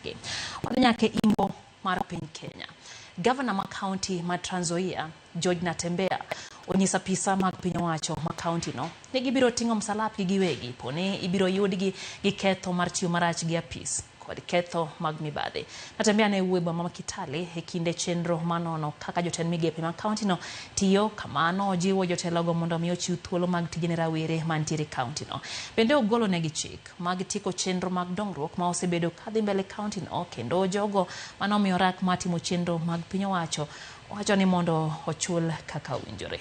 margi. Wadhi nyaka e imbo mar piny Kenya. Gavana ma kaunti ma Trans Nzoia, George Natembeya, onyiso apisa mag piny owacho ma kaunti no ni gibiro ting'o msalapgi giwegi poni ibiro yudgi gi ketho mar tiyo marach gi apis kod ketho mag mibadhi. Natembeya ne wuoyo e boma ma Kitale e kinde chenro manono kaka jotend migepe mag kaunti no tiyo kamano ojiwo jotelogo mondo omi ochiw thuolo mag tije ne rawere mantiere e kaunti no. Bende ogolo negi chik mag tieko chenro mag dongruok ma osebedo kadhi mbele kaunti no kendo jogo mane omiyo rak mar timo chenro mag piny owacho owacho ni mondo ochul kaka owinjore.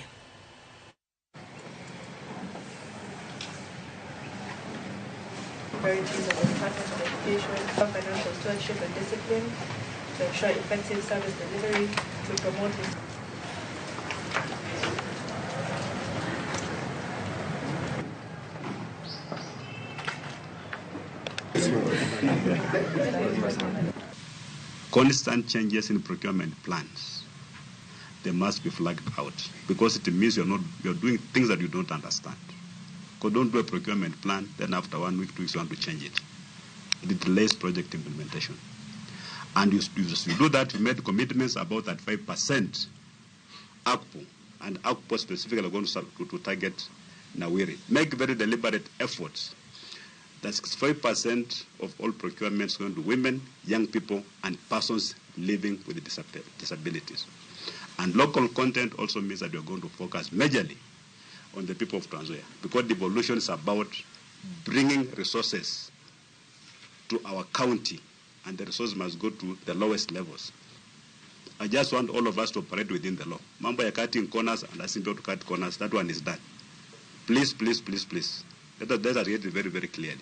Priorities of the Department of Education, financial stewardship and discipline, to ensure effective service delivery, to promote Constant changes in procurement plans, they must be flagged out because it means you're doing things that you don't understand. Because don't do a procurement plan, then after 1 week, 2 weeks, you want to change it. It delays project implementation. And you do that, you made commitments about that 5% ACPO, and ACPO specifically are going to target Nawiri. Make very deliberate efforts that 65% of all procurements going to women, young people, and persons living with disabilities. And local content also means that we are going to focus majorly on the people of Trans Nzoia, because devolution is about bringing resources to our county, and the resources must go to the lowest levels. I just want all of us to operate within the law. Mambo ya cutting corners and asking people to cut corners, that one is done. Please, please, please, please. Let us get it very, very clearly.